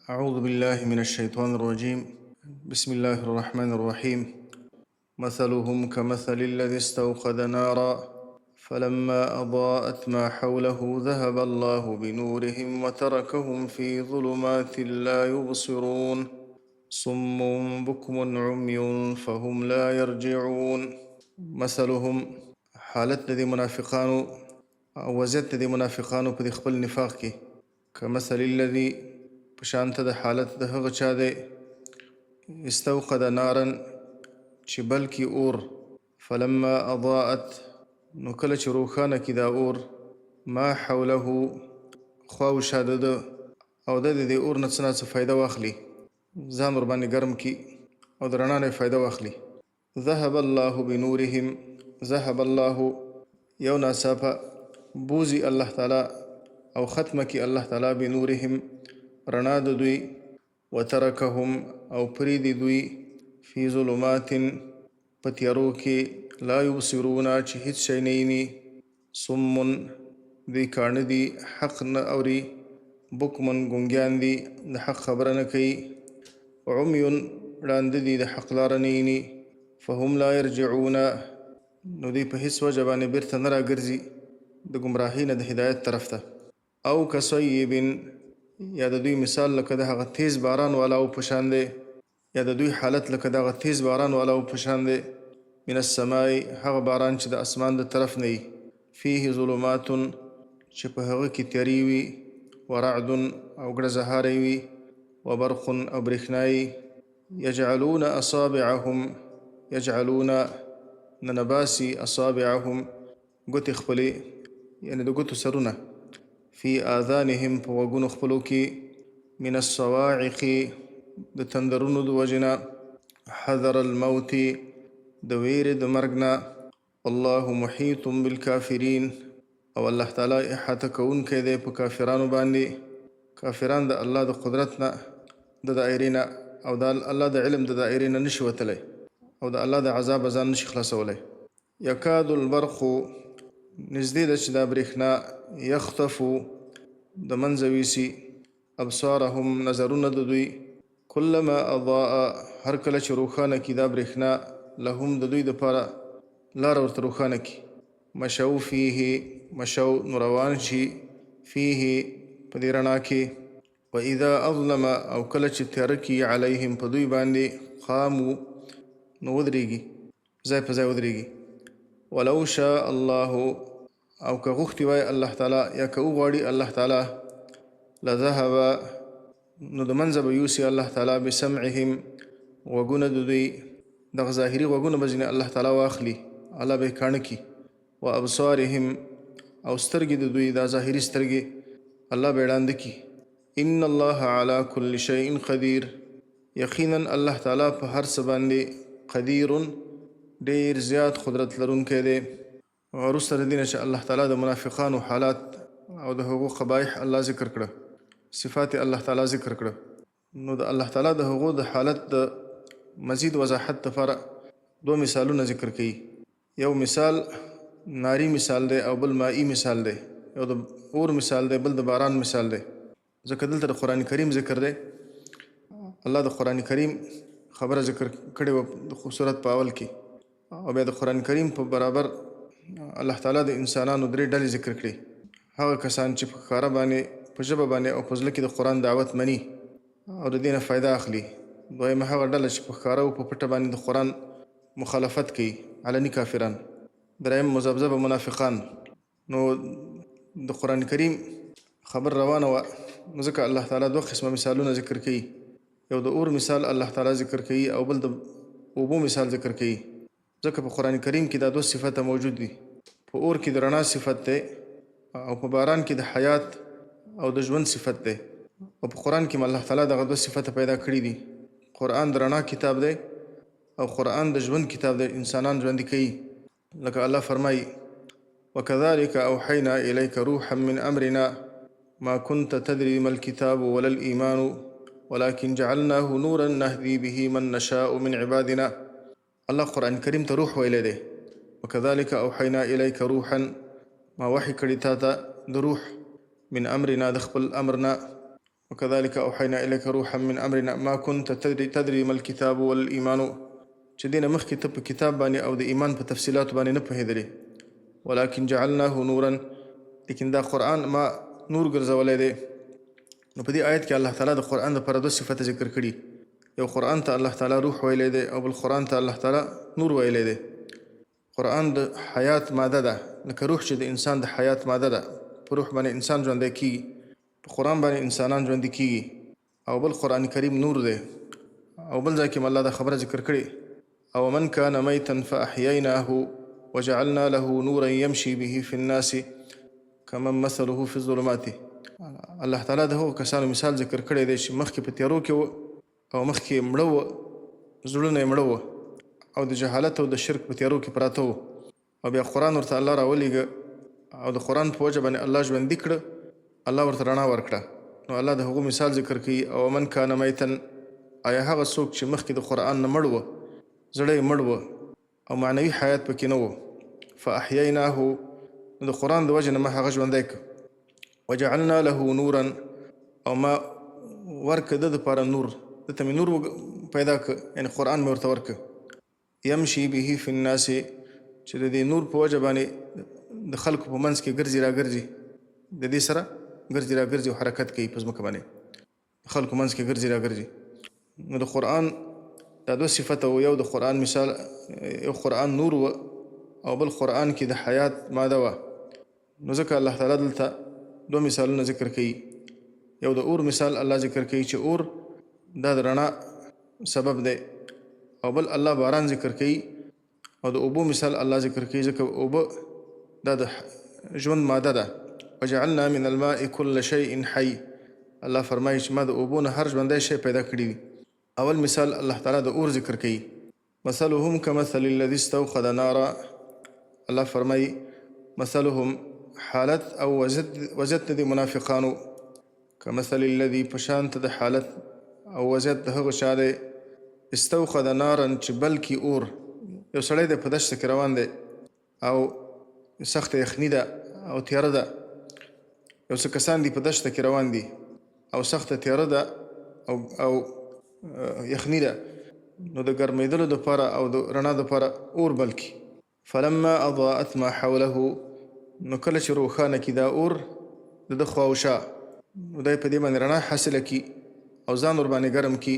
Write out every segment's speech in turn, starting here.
أعوذ بالله من الشيطان الرجيم. بسم الله الرحمن الرحيم. مثلهم كمثل الذي استوقد نارا فلما أضاءت ما حوله ذهب الله بنورهم وتركهم في ظلمات لا يبصرون صم بكم عمي فهم لا يرجعون. مثلهم حالت د دې منافقانو او وضعیت د دې منافقانو په دې خپل نفاق کې، کمثل الذي په شان ته د حالت د هغه چا دی، استوقد نارا چې بلکې اور، فلما اضاءت نو کله چې روښانه کړي دا اور، ما حوله خواوشا د ده، او د دې اور نه څه ناڅه فایده واخلي، ځان ورباندې ګرم کړي او د رڼا نه یې فایده واخلي. ذهب الله بنورهم، ذهب الله یو ناڅاپه بوزي الله تعالی او ختمه کړي الله تعالی بنورهم رڼا د دوی، وترکهم او پرېږدي دوی، فی ظلمات په تیارو کې، لا یبصرون چې هیڅ شی نه ویني، صم دوی کاڼه دي حق نه اوري، بکمن ګونګیان دي د حق خبره نه کوي، عمی ړانده دي د حق لاره نه ویني، فهم لا یرجعون نو دوی په هیڅ وجه باندې بیرته نه راګرځي د ګمراهۍ نه د هدایت طرف ته. او کصیب یا د دوی مثال لکه د هغه تیز باران والاو په شان دی، یا د دوی حالت لکه دغه تیز باران والاو په شان دی، من السماء هغه باران چې د اسمان د طرف نه وي، فیه ظلمات چې په هغه کې تیارې وي، ورعد او ګړزهاری وي، وبرق او برېښنایي، یجعلون اصابعهم، یجعلون ننباسي، اصابعهم ګوتې خپلې، یعنې د ګوتو سرونه، فی آذانهم په غوږونو خپلو کې، من الصواعق د تندرونو د وجې نه، حذر الموت د ویرې د مرګ نه، والله محیط بالکافرین او الله تعالی احاطه کوونکی دی په کافرانو باندې. کافران د الله د قدرت نه د دایرې نه او د الله د علم د دایرې نه نشي وتلی او د الله د عذابه ځان نشي خلاصولی. یکاد البرق نږدې ده چې دا برېښنا، یخطف د منځه ویسي، ابصارهم نظرونه د دوی، کلما اضاء هر کله چې روښانه کړي دا برېښنا، لهم د دوی دپاره لاره ورته روښانه کړي، مشو فیه مشو نو روان شي، فیه په دې رڼا کې، واذا اظلم او کله چې تیاره کړي، علیهم په دوی باندې، قامو نو ودرېږي، ځای په ځای ودرېږي. ولو شاء الله او که غوښتي وای الله تعالی یا که وغواړي الله تعالی، لذهب نو د منځه به یوسي الله تعالی بسمعهم غوږونه د دوی، دغه ظاهري غوږونه به ځینې الله تعالی واخلي، الله به یې کاڼه کړي، و ابصارهم او سترګې د دوی، دا ظاهري سترګې الله به یې ړانده کړي. ان الله علی کل شیء قدیر یقینا الله تعالی په هر څه باندې قدیر ډیر زیات قدرت لرونکی دی. وروسته د دې نه چې الله تعالی د منافقانو حالات او د هغو قبایح الله ذکر کړه، صفات الله تعالی ذکر کړه، نو د الله تعالی د هغو د حالت د مزید وضاحت لپاره دوه مثالونه ذکر کوي. یو مثال ناری مثال دی او بل مائی مثال دی، یو د اور مثال دی، بل د باران مثال دی. ځکه دلته د قرآن کریم ذکر دی، الله د قرآن کریم خبره ذکر کړې وه د سورت په اول کې، او بیا د قرآن کریم په برابر الله تعالی د انسانانو درې ډلې ذکر کړې. هغه کسان چې په ښکاره باندې، په ژبه باندې او په زړه کې د قرآن دعوت مني او د دې نه فایده اخلي. دویمه هغه ډله چې په ښکاره او په پټه باندې د قرآن مخالفت کوي، علني کافران. دریم مذبذبه منافقان. نو د قرآن کریم خبر روانه وه، نو ځکه الله تعالی دوه قسمه مثالونه ذکر کوي. یو د اور مثال الله تعالی ذکر کوي او بل د اوبو مثال ذکر کوي. ځکه په قرآن کریم کې دا دوه صفته موجود دي. په اور کې د رڼا صفت دی او په باران کې د حیات او د ژوند صفت دی. او په قرآن کې الله تعالی دغه دوه صفته پیدا کړي دي. قرآن د رڼا کتاب دی او قرآن د ژوند کتاب دی، انسانان ژوندي کوي. لکه الله فرمایي: وكذلك أوحينا إليك روحا من أمرنا ما كنت تدري ما الكتاب ولا الإيمان ولكن جعلناه نورا نهدي به من نشاء من عبادنا. الله قرآن کریم ته روح ویلی دی. وكذلك أوحينا إليك روحا، ما وحي کړی تا ته د روح، من امرنا د خپل امرنا، وكذلك اوحينا اليك روحا من امرنا ما كنت تدري ما الكتاب والايمان، چې دینه مخکې ته په کتاب باندې او د ایمان په تفصیلاتو باندې نه پوهېدلې، ولكن جعلناه نورا، لیکن دا قرآن ما نور ګرځولی دی. نو په دې آیت کې الله تعالی د قرآن دپاره دوه صفته ذکر کړي، یو قرآن ته الله تعالی روح ویلی دی او بل قرآن ته الله تعالی نور ویلی دی. قرآن د حیات ماده ده، لکه روح چې د انسان د حیات ماده ده، په روح باندې انسان ژوندی کیږي، په قرآن باندې انسانان ژوندي کیږي. او بل قرآن کریم نور دی. او بل ځای کې هم الله دا خبره ذکر کړې، او من کان میتا فاحییناه وجعلنا له نورا يمشي به في الناس کمن مثله في الظلمات. الله تعالی د هغو کسانو مثال ذکر کړی دی چې مخکې په تیارو کې وو او مخکې مړه وو، زړونه یې مړه وو او د جهالت او د شرک په تیارو کې پراته وو، او بیا قرآن ورته الله راولېږه او د قرآن په وجه باندې الله ژوندي کړه، الله ورته رڼا ورکړه. نو الله د هغو مثال ذکر کوي، او من کان میتا، آیا هغه څوک چې مخکې د قرآن نه مړ و، زړه یې مړ و او معنوي حیات پکې نه و، فاحییناه، نو د قرآن د وجې نه ما هغه ژوندی کړ، وجعلنا له نورا، او ما ورکړه ده دپاره نور، ده ته مې نور پیدا کړ، یعنې قرآن مې ورته ورکړ، یمشي به فی الناس، چې د دې نور په وجه باندې د خلکو په منځ کې ګرځي راګرځي، د دې سره ګرځي راګرځي او حرکت کوي په ځمکه باندې، د خلکو منځ کې ګرځي راګرځي. نو د قرآن دا دوه صفته وو، یو د قرآن مثال، یو قرآن نور و او بل قرآن کې د حیات ماده وه. نو ځکه الله تعالی دلته دوه مثالونه ذکر کوي، یو د اور مثال الله ذکر کوي چې اور دا د رڼا سبب دی، او بل الله باران ذکر کوي او د اوبو مثال الله ذکر کوي، ځکه اوبه دا د ژوند ماده ده. وجعلنا من الماء كل شيء حي، الله فرمایي چې ما د اوبو نه هر ژوندی شی پیدا کړی دی. اول مثال الله تعالی د اور ذکر کوي، مثلهم كمثل الذي استوقد نارا، الله فرمایي مثلهم حالت او وضعیت د منافقانو، كمثل الذي په شان ته د حالت او وضعیت د هغه چا دی، استوقد نارا، چې بلکې اور، یو سړی دی په دښته کې روان دی او سخته یخني ده او تیاره ده، یو څه کسان دي په دښته کې روان دي او سخته تیاره ده او یخني ده، نو د ګرمېدلو دپاره او د رڼا دپاره اور بل کړي. فلما اضاءت ما حوله، نو کله چې روښانه کړي دا اور د ده خواوشا، نو دی په دې باندې رڼا حاصله کړي او ځان ورباندې ګرم کړي،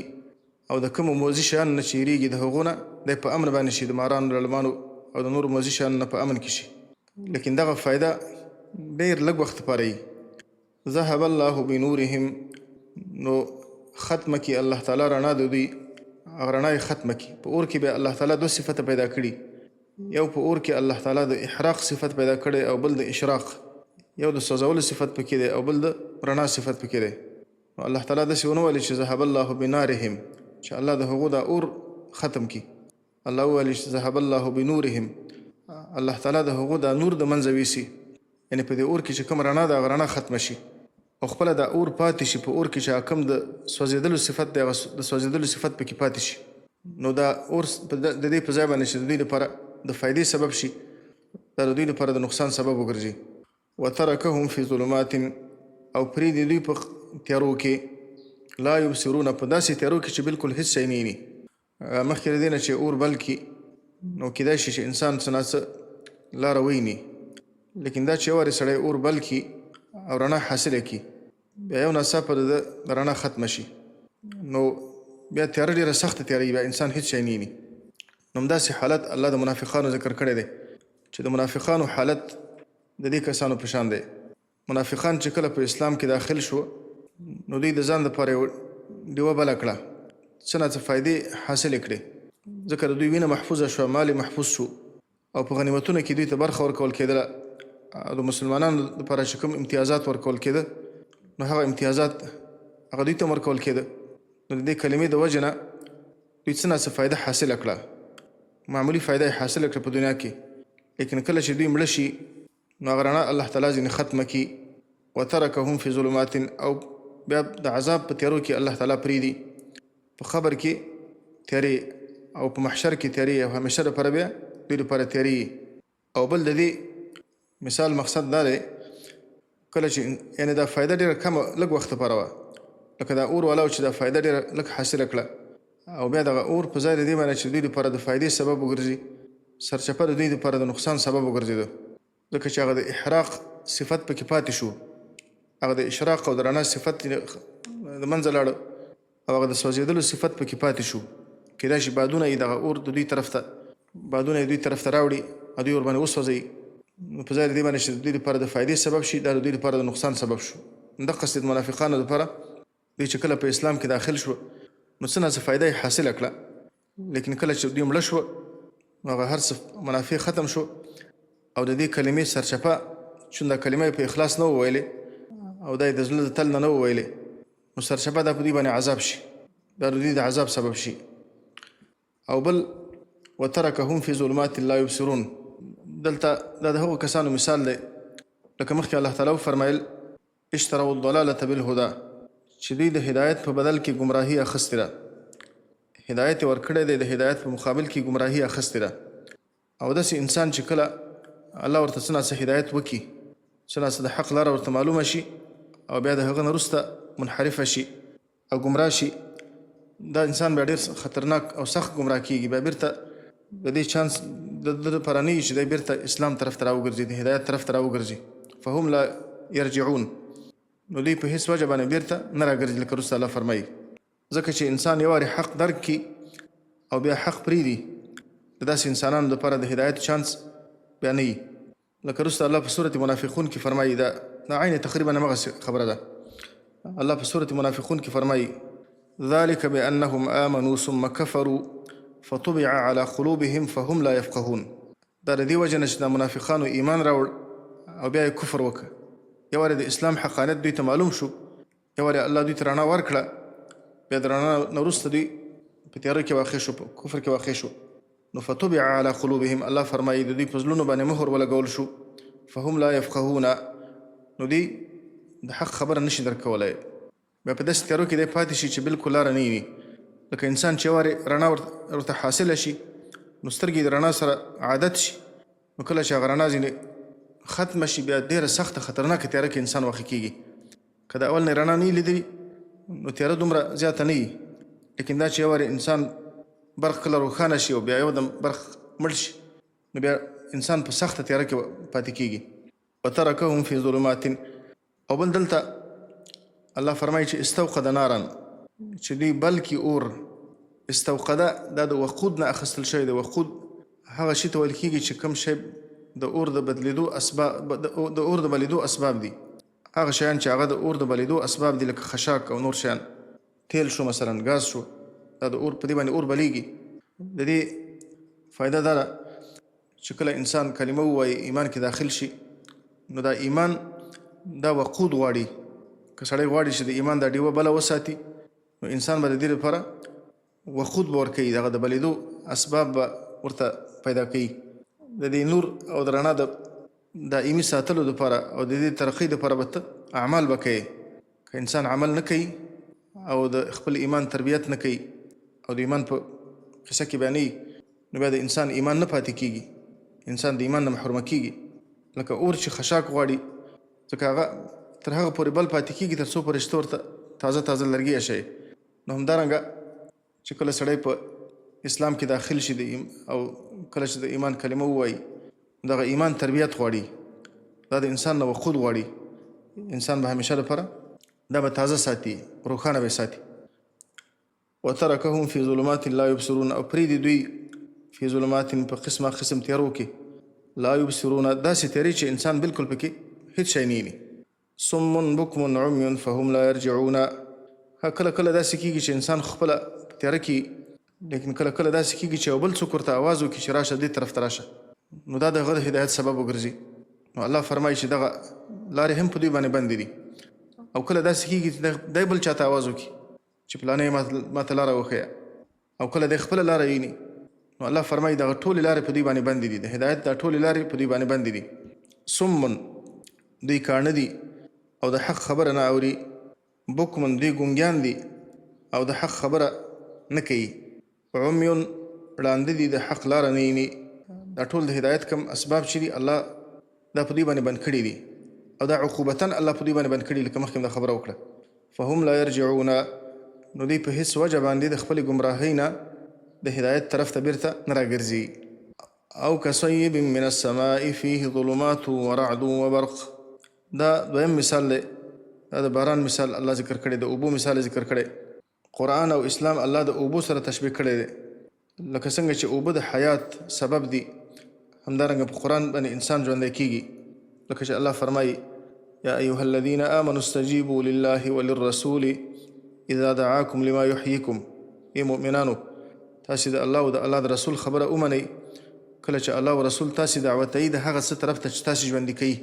او د کومو موذي شیانو نه چې یېرېږي د هغو نه دی په امن باندې شي، د مارانو لړمانو او د نورو موذي شیانو نه په امن کې شي. لیکن دغه فایده ډېر لږ وخت لپاره وي. ذهب الله بنورهم، نو ختمه کړي الله تعالی رڼا د دوی، هغه رڼا یې ختمه کړي. په اور کې بیا الله تعالی دوه صفته پیدا کړي، یو په اور کې الله تعالی د احراق صفت پیدا کړی او بل د اشراق، یو د سوځولو صفت پکې دی او بل د رڼا صفت پکې دی. نو الله تعالی داسې ونه ویل چې ذهب الله بنارهم، چې الله د هغو دا اور ختم کړي. الله وویل چې ذهب الله بنورهم، الله تعالی د هغو دا نور د منځه ویسي، یعنې په دې اور کې چې کوم رڼا ده هغه رڼا ختمه شي او خپله دا اور پاتې شي. په اور کې چې کوم د سوځېدلو صفت دی هغه د سوځېدلو صفت پکې پاتې شي. نو دا اور د دې په ځای باندې چې د دوی لپاره د فایدې سبب شي، دا د دوی لپاره د نقصان سبب وګرځي. وترکهم فی ظلمات، او پرېږدي دوی په تیارو کې، لا یبصرون، په داسې تیارو کې چې بالکل هېڅ شی نه ویني. مخکې له دې نه چې اور بل کړي نو کیدای شي چې انسان څه ناڅه لاره ویني، لیکن دا چې یو وارې سړی اور بل کړي او رڼا حاصله کړي، بیا یو ناڅاپه د ده رڼا ختمه شي، نو بیا تیاره ډېره سخته تیاره وي، بیا انسان هېڅ شی نه ویني. نو همداسې حالت الله د منافقانو ذکر کړی دی چې د منافقانو حالت د دې کسانو په شان دی. منافقان چې کله په اسلام کې داخل شو نو دوی د ځان دپاره یو ډیوه بله کړه، څه ناڅه فایدې حاصلې کړې، ځکه د دوی وینه محفوظه شوه، مال یې محفوظ شو او په غنیمتونو کې دوی ته برخه ورکول کېدله. او د مسلمانانو دپاره چې کوم امتیازات ورکول کېده نو هغه امتیازات هغه دوی ته هم ورکول کېده. نو د دې کلمې د وجې نه دوی څه ناڅه فایده حاصله کړه، معمولي فایده یې حاصله کړه په دنیا کې. لیکن کله چې دوی مړه شي نو هغه رڼا الله تعالی ځینې ختمه کړي. وترکهم فی ظلمات، او بیا د عذاب په تیارو کې الله تعالی پرېږدي، په قبر کې تیارې او په محشر کې تیارې، او همیشه لپاره بیا دوی لپاره تیارې. او بل د دې مثال مقصد دا دی کله چې یعنې دا فایده ډېره کمه لږ وخت لپاره وه، لکه دا اور والاو چې دا فایده ډېره لږ حاصله کړه او بیا دغه اور په ځای د دې باندې چې دوی لپاره د فایدې سبب وګرځي، سرچپه د دوی لپاره د نقصان سبب وګرځېده، ځکه چې هغه د احراق صفت پکې پاتې شو، هغه د اشراق او د رڼا صفت د منځه لاړ او هغه د سوځېدلو صفت پکې پاتې شو. کېدای شي بادونه یې دغه اور د دوی طرف ته، بادونه یې دوی طرف ته راوړي او دوی ورباندې وسوځوي، نو په ځای د دې باندې چې د دوی لپاره د فایدې سبب شي، دا د دوی لپاره د نقصان سبب شو. دقسې د منافقانو لپاره دوی چې کله په اسلام کې داخل شو نو څه ناڅه فایده یې حاصله کړه، لیکن کله چې دوی مړه شو نو هغه هر څه منافع ختم شو او د دې کلمې سرچپه، چون دا کلمه یې په اخلاص نه وویلې او دا یې د زړه د تل نه نه وویلې، نو سرچپه دا په دوی باندې عذاب شي، دا د دوی د عذاب سبب شي. او بل وترکهم فی ظلمات لا یبصرون، دلته دا د هغو کسانو مثال دی لکه مخکې الله تعالی وفرمایل اشتروا الضلالة بالهدى، چې دوی د هدایت په بدل کې ګمراهي اخیستې ده، هدایت یې ورکړی دی، د هدایت په مقابل کې ګمراهي اخیستې ده. او داسې انسان چې کله الله ورته څه ناڅه هدایت وکړي، څه ناڅه د حق لاره ورته معلومه شي او بیا د هغه نه وروسته منحرفه شي او ګمراه شي، دا انسان بیا ډېر خطرناک او سخت ګمراه کېږي. بیا بېرته د دې چانس د ده لپاره نه وي چې دی بېرته اسلام طرف ته راوګرځي، د هدایت طرف ته راوګرځي. فهم لا یرجعون، نو دوی په هېڅ وجه باندې بېرته نه راګرځي، لکه وروسته الله فرمایي. ځکه چې انسان یو وارې حق درک کړي او بیا حق پرېږدي، د داسې انسانانو لپاره د هدایت چانس بیا نه وي. لکه وروسته الله په سورة منافقون کې فرمایي، دا عین تقریبا همغسې خبره ده. الله په سورة منافقون کې فرمایي ذلك بأنهم آمنوا ثم كفروا فطبع على قلوبهم فهم لا يفقهون. دا د دې وجه نه چې دا منافقانو ایمان راوړ او بیا یې کفر وکړ، یو وارې د اسلام حقانیت دوی ته معلوم شو، یو وارې الله دوی ته رڼا ورکړه، بیا د رڼا نه وروسته دوی په تیاره کې واقع شو، په کفر کې واقع شو. نو فطبع على قلوبهم، الله فرمایي د دوی په زړونو باندې مهر ولګول شو، فهم لا يفقهون، نو دوی د حق خبره نشي درک کولای. بیا په داسې تیارو کې دی پاتې شي چې بالکل لاره نه ویني. لکه انسان چې وارې رڼا ورته حاصله شي نو سترګې د رڼا سره عادت شي، نو کله چې هغه رڼا ځینې ختمه شي بیا ډېره سخته خطرناکه تیاره کې انسان واقع کېږي. که د اول نه رڼا نه وي لیدلي نو تیاره دومره زیاته نه وي، لیکن دا چې یو وارې انسان برق کله روښانه شي او بیا یو دم برق مړ شي نو بیا انسان په سخته تیاره کې پاتې کېږي. وترکهم فی ظلمات. او بل دلته الله فرمایي چې استوقد نارا، چې دوی بلکې اور، استوقد دا د وقود نه اخیستل شوی دی. وقود هغه شي ته ویل کېږي چې کوم شی د اور د بدلېدو اسباب، د اور د بلېدو اسباب دي، هغه شیان چې هغه د اور د بلېدو اسباب دي، لکه خشاک او نور شیان، تیل شو مثلا، ګاز شو، دا د اور په دې باندې اور بلېږي. د دې فایده دا ده چې کله انسان کلمه ووایي، ایمان کې داخل شي، نو دا ایمان دا وقود غواړي. که سړی غواړي چې د ایمان دا ډیوه بله وساتي نو انسان به د دې لپاره وقود به ورکوي، دغه د بلېدو اسباب به ورته پیدا کوي. د دې نور او د رڼا د دایمي ساتلو لپاره او د دې ترقۍ لپاره به ته اعمال به کوې. که انسان عمل نه کوي او د خپل ایمان تربیت نه کوي او د ایمان په قصه کې بیا نه وي، نو بیا د انسان ایمان نه پاتې کېږي، انسان د ایمان نه محرومه کېږي. لکه اور چې خشاک غواړي، ځکه هغه تر هغه پورې بل پاتې کېږي تر څو پورې چې ته ورته تازه تازه لرګي اچوې. نو همدارنګه چې کله سړی په اسلام کې داخل شي او کله چې د ایمان کلمه ووایي، دغه ایمان تربیت غواړي، دا د انسان نه وقود غواړي. انسان به همیشه لپاره دا به تازه ساتي، روښانه به ساتي. وترکهم فی ظلمات لا یبصرون، او پرېږدي دوی فی ظلمات په قسمه قسم تیارو کې، لا یبصرون داسې تیارې چې انسان بالکل پکې هیڅ شی نه ویني. صم بکم عمی فهم لا یرجعون. ها کله کله داسې کېږي چې انسان خپله په تیاره کې، لیکن کله کله داسې کېږي چې یو بل څوک ورته اواز وکړي چې راشه دې طرف ته راشه، نو دا د هغه د هدایت سبب وګرځي. نو الله فرمایي چې دغه لارې هم په دوی باندې بندې دي. او کله داسې کېږي چې دی بل چاته اواز وکړي چې پلانې ما ته لاره وښیه، او کله دی خپله لاره ویني، نو الله فرمایي دغه ټولې لارې په دوی باندې بندې دي، د هدایت دا ټولې لارې په دوی باندې بندې دي. صم دوی کاڼه دي او د حق خبره نه اوري، بکمن دوی ګونګیان دي او د حق خبره نه کوي، عمیون ړانده دي د حق لاره نه ویني. دا ټول د هدایت کوم اسباب چې دي الله دا په دوی باندې بند کړي دي، او دا عقوبتا الله په دوی باندې بند کړي، لکه مخکې دا خبره وکړه. فهم لا يرجعون، نو دوی په هیڅ وجه باندې د خپلې ګمراهۍ نه د هدایت طرف ته بیرته نه راګرځي. او کصیب من السماء فيه ظلمات ورعد وبرق. دا دویم مثال دی، دا د باران مثال الله ذکر کړی، د اوبو مثال ذکر کړی. قرآن او اسلام الله د اوبو سره تشبیه کړی دی، لکه څنګه چې اوبه د حیات سبب دي، همدارنګه په قرآن باندې انسان ژوندی کیږي، لکه چې الله فرمایي یا ایها الذین آمنوا استجیبوا لله وللرسول اذا دعاکم لما یحییکم. ای مؤمنانو، تاسې د الله او د الله د رسول خبره ومنئ کله چې الله او رسول تاسې دعوتوي د هغه څه طرف ته چې تاسې ژوندي کوي.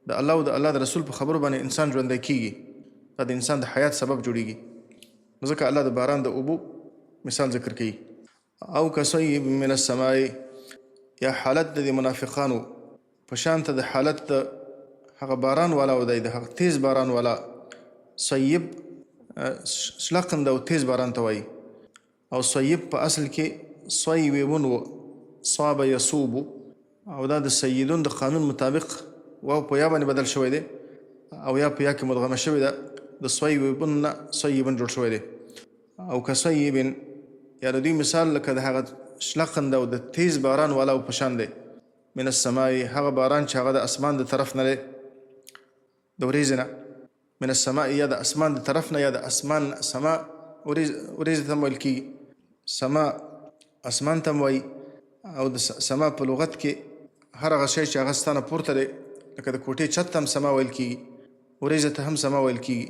د الله او د الله د رسول په خبرو باندې انسان ژوندی کیږي، دا د انسان د حیات سبب جوړیږي، ځکه الله د باران د اوبو مثال ذکر کوي. او کصیب من السماء، یا حالت د دې منافقانو په شان ته د حالت د هغه باران والا او دی، د هغه تیز باران والا. صیب شلقند او تیز باران ته وایي، او صیب په اصل کې صیبون و، صاب یصوب، او دا د سیدون د قانون مطابق واو په یا باندې بدل شوی دی، او یا په یا کې مدغمه شوې ده، د صیبون نه صیبن جوړ شوی دی. او که صیب، یا د دوی مثال لکه د هغه شلقند او د تیز باران والا په شان دی. من السماء، هغه باران چې هغه د اسمان د طرف نه دی، د ورېځې نه. من السماء یا د اسمان د طرف نه، یا د اسمان سما ورېځې ته هم ویل کېږي، سما اسمان ته هم وایي. او د سما په لغت کې هر هغه شی چې هغه ستا نه پورته دی، لکه د کوټې چت ته هم سما ویل کېږي، ورېځې ته هم سما ویل کېږي.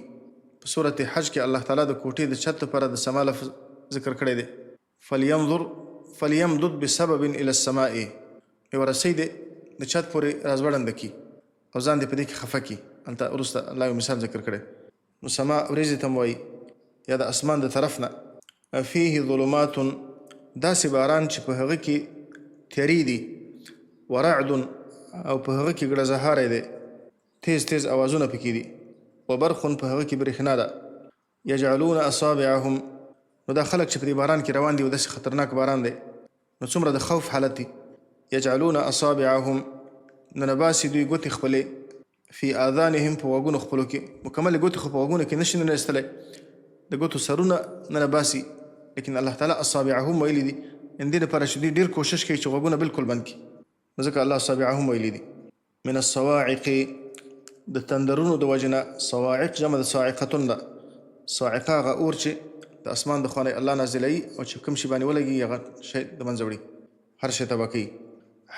په سورة حج کې الله تعالی د کوټې د چت لپاره د سما لفظ ذکر کړی دی. فلینظر فلیمدد بسبب الی السماء، یوه رسۍ دې د چت پورې راځوړنده کړي او ځان دې په دې کې خفه کړي. هلته وروسته الله یو مثال ذکر کړی. نو سما ورېځې ته هم وایي، یا د اسمان د طرف نه. فيه ظلمات، داسې باران چې په هغه کې تیارې دي، ورعد، او په هغه کې ګړزهاری دی، تیز تیز اوازونه پکې دي، وبرق، په هغه کې برېښنا ده. یجعلون اصابعهم، نو دا خلک چې په دې باران کې روان دي او داسې خطرناک باران دی، نو څومره د خوف حالت دی. یجعلون اصابعهم، ننباسي دوی ګوتې خپلې، فی آذانهم، په غوږونو خپلو کې. مکملې ګوتې خو په غوږونو کې نشي ننویستلی، د ګوتو سرونه ننباسي، لیکن الله تعالی اصابعهم ویلي دي، ان دې لپاره چې دوی ډېر کوشش کوي چې غوږونه بالکل بند کړي، نو ځکه الله اصابعهم ویلي دي. من الصواعق، د تندرونو د وجې نه. صواعق جمع د صاعقتون ده، صاعقه هغه اور چې د اسمان د خوا نه الله نازلوي او چې کوم شي باندې ولګېږي هغه شی د منځه وړي، هر شی تباه کوي.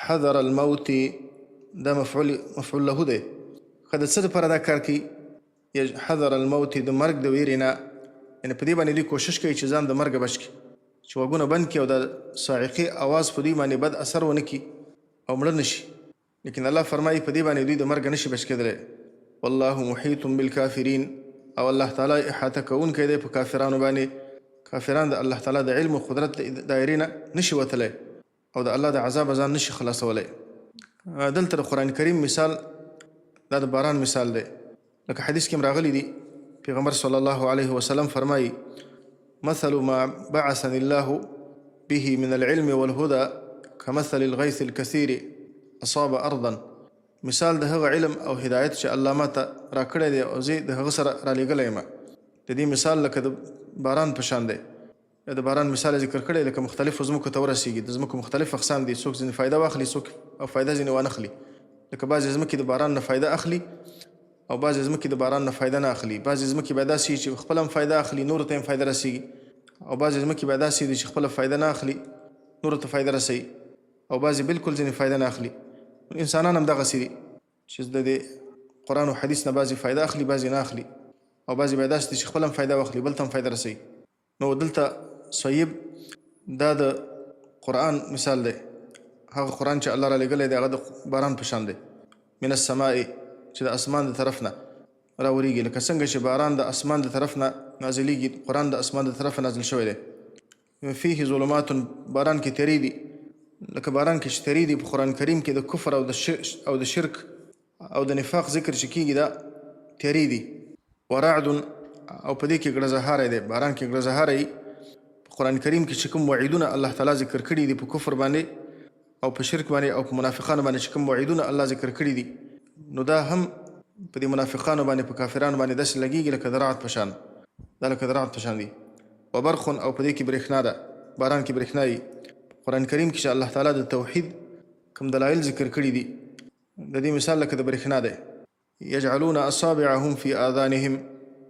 حذر الموت، دا مفعول له دی، ښه د څه لپاره دا کار کوي؟ حذر الموت، د مرګ د ویرې نه، یعنې په دې باندې دوی کوشش کوي چې ځان د مرګه بچ کړي، چې غوږونه بند کړي او د صاعقې اواز په دوی باندې بد اثر ونه کړي او مړه نه شي. لیکن الله فرمایي په دې باندې دوی د مرګ نه شي بچ کېدلی. والله محیط بالکافرین، او الله تعالی احاطه کوونکی دی په کافرانو باندې. کافران د الله تعالی د علم او قدرت د دایرې نه نشي وتلی او د الله د عذابه ځان نشي خلاصولی. دلته د قرآن کریم مثال دا د باران مثال دی، لکه حدیث کې هم راغلي دي، پیغمبر صلی الله علیه وسلم فرمایي مثل ما بعثني الله به من العلم والهدى كمثل الغيث الكثير اصاب ارضا. مثال د هغه علم او هدایت چې الله ما ته راکړی دی او زه د هغه سره رالیږلی یم، د دې مثال لکه د باران په شان دی. یا د باران مثال ذکر کړی، لکه مختلفو ځمکو ته ورسیږي، د ځمکو مختلف اقسام دي، څوک ځینې فایده واخلي، څوک او فایده ځینې وانخلي. لکه بعضې ځمکې د باران نه فایده اخلي او بعضې ځمکې د باران نه فایده نه اخلي. بعضې ځمکې بیا داسې چې خپله هم فایده اخلي، نورو ته هم فایده رسیږي، او بعضې ځمکې بیا داسې دي چې خپله فایده نه اخلي، نورو ته فایده رسوي، او بعضې بالکل ځینې فایده نه اخلي. انسانان هم دغسې دي چې د دې قرآن او حدیث نه بعضې فایده اخلي، بعضې نه اخلي، او بعضې بیا داسې دي چې خپله هم فایده واخلي، بل ته هم فایده رسوي. نو دلته صیب دا د قرآن مثال دی، هغه قرآن چې الله را لېږلی دی هغه د باران په شان دی. من السماء، چې د اسمان د طرف نه راورېږي، لکه څنګه چې باران د اسمان د طرف نه نازلېږي، قرآن د اسمان د طرفه نازل شوی دی. فيه ظلمات، باران کې تیرې دي، لکه باران کې چې تیرې دي. په قرآن کریم کې د کفر او د شرک او د نفاق ذکر چې کېږي دا تیرې دي. ورعد، او په دې کې ګړزهاری دی، باران کې ګړزهاری. په قرآن کریم کې چې کوم وعیدونه الله تعالی ذکر کړي دي په کفر باندې او په شرک باندې او په منافقانو باندې چې کوم وعیدونه الله ذکر کړي دي، نو دا هم په دې منافقانو باندې، په کافرانو باندې داسې لګیږي لکه د رعد په شان، دا لکه د رعد په شان دي. وبرق، او په دې کې برېښنا ده، باران کې برېښنا وي. قرآن کریم کې چې الله تعالی د توحید کوم دلایل ذکر کړي دي، د دې مثال لکه د برېښنا دی. یجعلون اصابعهم فی آذانهم،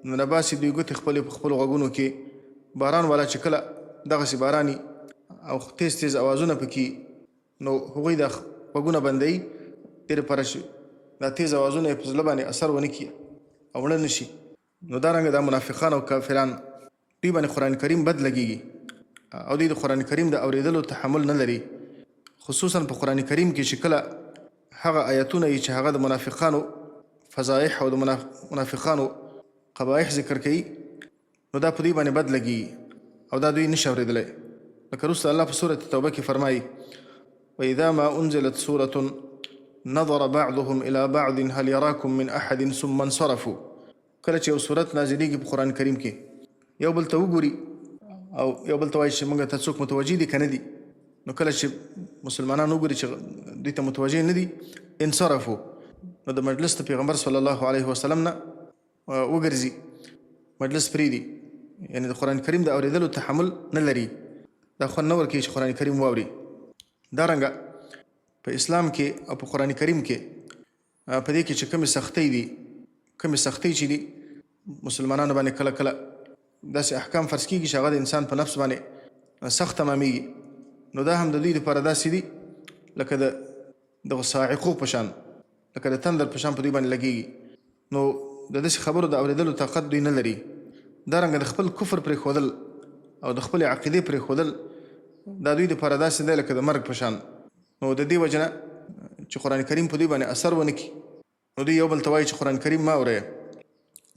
نو نباسي دوی ګوتې خپلې په خپلو غوږونو کې. باران والا چې کله دغسې باراني او تیز تیز اوازونه پکې، نو هغوی دا غوږونه بندوي دې لپاره چې دا تیز اوازونه یې په زړه باندې اثر ونه کړي او مړه نه شي. نو دا رنګه دا منافقان او کافران دوی باندې قرآن کریم بد لګیږي او دوی د قرآن کریم د اورېدلو تحمل نه لري، خصوصا په قرآن کریم کې چې کله هغه آیتونه یې چې هغه د منافقانو فضایح او د منافقانو قبایح ذکر کوي، نو دا په دوی باندې بد لګیږي او دا دوی نشي اورېدلی. لکه وروسته الله په سورة توبه کې فرمایي: وإذا ما أنزلت سورة نظر بعضهم إلى بعض هل يراكم من أحد ثم انصرفوا. کله چې یو سورت نازلېږي په قرآن کریم کې، یو بل ته وګوري او یو بل ته وایي چې موږ ته څوک متوجه دي که نه دي. نو کله چې مسلمانان وګوري چې دوی ته متوجه نه دي، انصرفو، نو د مجلس د پیغمبر صلی الله علیه وسلم نه وګرځي، مجلس پرېږدي، یعنې د قرآن کریم د اورېدلو تحمل نه لري، دا خوند نه ورکوي چې قرآن کریم واوري. دا رنګه په اسلام کې او په قرآن کریم کې په دې کې چې کومې سختۍ دي، کومې سختۍ چې دي مسلمانانو باندې کله کله داسې احکام فرض کېږي چې هغه د انسان په نفس باندې سخت تمامېږي، نو دا هم د دوی لپاره داسې دي لکه د دغه صاعقو په شان، لکه د تندر په شان په دوی باندې لګېږي. نو د داسې خبرو د اورېدلو طاقت دوی نه لري. دا رنګه د خپل کفر پرېښودل او د خپلې عقیدې پرېښودل دا دوی دپاره داسې دی لکه د مرګ په شان. نو د دې وجه نه چې قرآن کریم په دوی باندې اثر ونه کړي، نو دوی یو بل ته وایي چې قرآن کریم مه اورئ.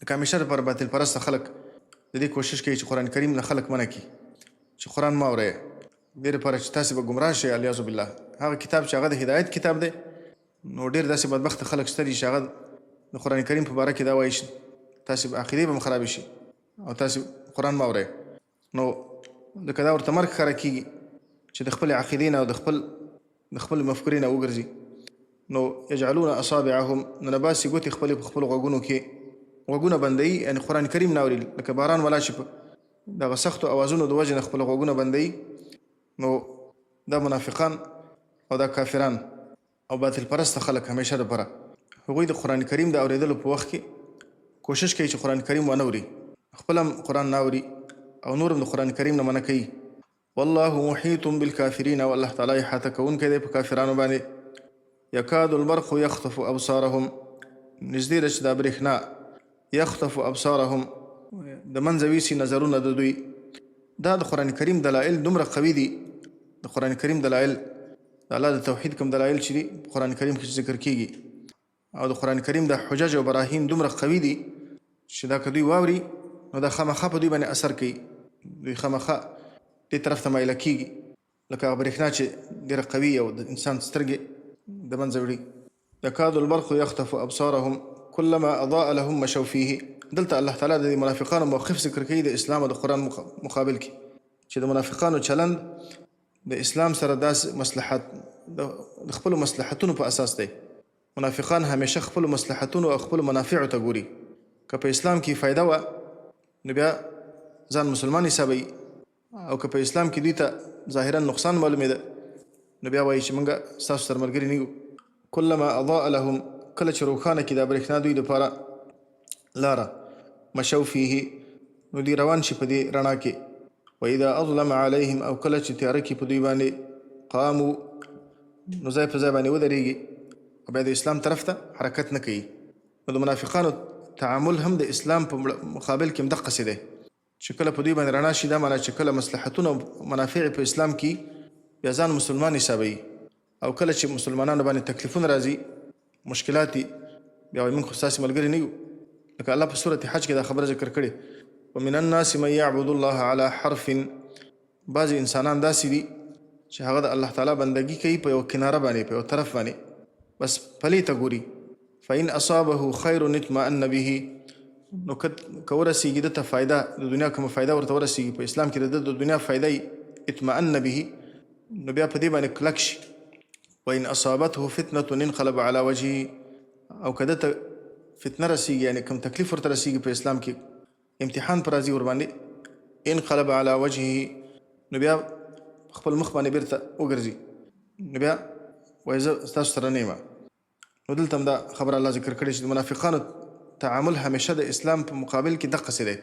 لکه همیشه لپاره باطل پرسته خلک د دې کوشش کوي چې قرآن کریم نه خلک منع کړي چې قرآن مه اورئ، دې لپاره چې تاسې به ګمراه شئ، الیاذ بالله. هغه کتاب چې هغه د هدایت کتاب دی، نو ډېر داسې بدبخته خلک شته دي چې هغه د قرآن کریم په باره کې دا وایي چې تاسې به عقیدې به هم خرابې شي او تاسې قرآن مه اورئ. نو ځکه دا ورته مرګ ښکاره کېږي چې د خپلې عقیدې نه او د خپل مفکورې نه وګرځي. نو یجعلون اصابعهم، نو نباسي ګوتې خپلې په خپلو غوږونو کې، غوږونه بندوي، یعنې قرآن کریم نه اوري. لکه باران ولا چې په دغه سختو اوازونو د وجې نه خپل غوږونه بندوي. نو دا منافقان او دا کافران او باطل پرسته خلک همیشه دپاره هغوی د قرآن کریم د اورېدلو په وخت کې کوشش کوي چې قرآن کریم وانه اوري، خپل هم قرآن نه اوري او نور هم د قرآن کریم نه منع کوي. والله محیط بالکافرین، او الله تعالی احاطه کوونکی دی په کافرانو باندې. یکاد البرق یخطف ابصارهم، نږدې ده چې دا برېښنا یخطف ابصارهم د منځه ویسي نظرونه د دوی. دا د قرآن کریم دلایل دومره قوي دي، د قرآن کریم دلایل، د الله د توحید کوم دلایل چې دي په قرآن کریم کې ذکر کیږي، او د قرآن کریم د حجج او براهین دومره قوي دي چې دا که دوی واوري نو دا خامخا په دوی باندې اثر کوي، دوی خامخا دې طرف ته مایله کیږي، لکه هغه برېښنا چې ډېره قوي او د انسان سترګې د منځه وړي. یکاد البرق یخطف ابصارهم کلما اضاء لهم مشوا فیه. دلته الله تعالی د منافقانو موقف ذکر کوي د اسلام او د قرآن مقابل کې، چې د منافقانو چلند د اسلام سره داسې مصلحت د خپلو مصلحتونو په اساس دی. منافقان همیشه خپلو مصلحتونو او خپلو منافعو ته ګوري. که په اسلام کې فایده وه نو بیا ځان مسلمان حسابوي، او که په اسلام کې دوی ته ظاهرا نقصان معلومېده نو بیا وایي چې موږ ستاسو سره ملګري نه یو. کلما اضاء لهم، کله چې روښانه کړي دا برېښنا دوی دپاره لاره، مشوا فیه، نو دوی روان شي په دې رڼا کې. واذا اظلم علیهم، او کله چې تیاره کړي په دوی باندې، قامو، نو ځای په ځای باندې ودرېږي او بیا د اسلام طرف ته حرکت نه کوي. نو د منافقانو تعامل هم د اسلام په مقابل کې همدقسې دی، چې کله په دوی باندې رڼا شي، دا معنا چې کله مصلحتونه او منافع په اسلام کې بیا ځان مسلمان حسابوي، او کله چې مسلمانانو باندې تکلیفونه راځي، مشکلات دي، بیا وایي موږ خو ستاسې ملګري نه یو. لکه الله په سورة حج کې دا خبره ذکر کړې: ومن الناس من يعبد الله على حرف. بعضې انسانان داسې دي چې هغه د الله تعالی بندګي کوي په یو کناره باندې، په یو طرف باندې، بس پلې ته ګوري. فإن أصابه خير اطمأن به، نو که ورسېږي ده ته فایده، د دنیا کومه فایده ورته ورسېږي، په اسلام کې د ده د دنیا فایده یې اطمأن به، نو بیا په دې باندې کلک شي. وإن أصابته فتنة انقلب على وجهه، او که ده ته فتنه رسیږي، یعنی کوم تکلیف ورته رسیږي، په اسلام کې امتحان پر راځي ورباندې، انقلب علی وجهه، نو بیا خپل مخ باندې بیرته وګرځي، نو بیا وایي زه ستاسو سره نه یم. نو دلته هم دا خبره الله ذکر کړې چې د منافقانو تعامل همیشه د اسلام په مقابل کې دقسې دی،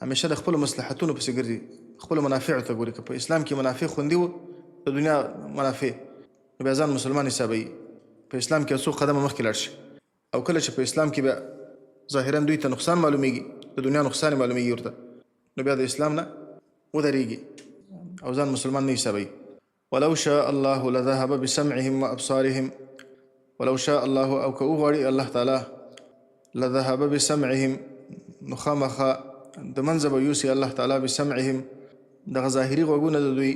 همیشه د خپلو مصلحتونو پسې ګرځي، خپلو منافعو ته ګوري. که په اسلام کې منافع خوندي وو، د دنیا منافع، نو بیا ځان مسلمان حسابوي، په اسلام کې څو قدمه مخکې لاړ شي. او کله چې په اسلام کې بیا ظاهرا دوی ته نقصان معلومیږي، د دنیا نقصان معلومیږي ورته، نو بیا د اسلام نه ودرېږي او ځان مسلمان نه حسابوي. ولو شاء الله لذهب بسمعهم وابصارهم، ولو شاء الله، او که وغواړي الله تعالی، لذهب بسمعهم، نو خامخا د منځه به یوسي الله تعالی بسمعهم، دغه ظاهري غوږونه د دوی،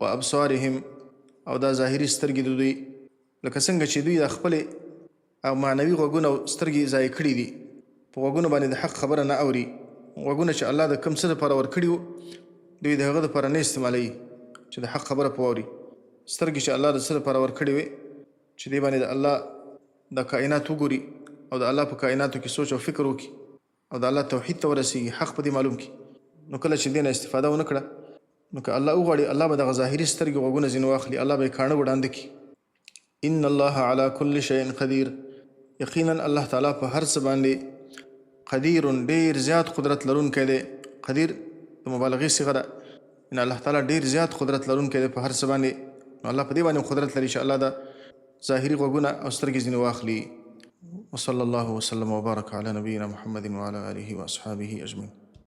و ابصارهم، او دا ظاهري سترګې د دوی. لکه څنګه چې دوی د خپلې او معنوي غوږونه او سترګې ضایع کړي دي، په غوږونو باندې د حق خبره نه اوري، غوږونه چې الله د کوم څه لپاره ورکړي وو دوی د هغه لپاره نه استعمالوي چې د حق خبره په واوري، سترګې چې الله د څه لپاره ورکړي وي چې دی باندې د الله د کائنات وګوري او د الله په کائناتو کې سوچ او فکر وکړي او د الله توحید ته ورسیږي، حق په دې معلوم کړي. نو کله چې دې نه استفاده ونه کړه، نو که الله وغواړي الله به دغه ظاهري سترګې غوږونه ځینې واخلي، الله به یې کاڼه وړاندې کړي. ان الله على كل شيء قدير، یقینا الله تعالی په هر څه باندې قدیر، ډیر زیات قدرت لرونکی دی. قدیر د مبالغې صیغه ده، ان الله تعالی ډیر زیات قدرت لرونکی دی په هر څه باندې. نو الله په دې باندې قدرت لري چې الله د ظاهري غوږونه او سترګې ځینې واخلي. وصلى الله وسلم وبارك على نبينا محمد وعلى آله وأصحابه أجمعين.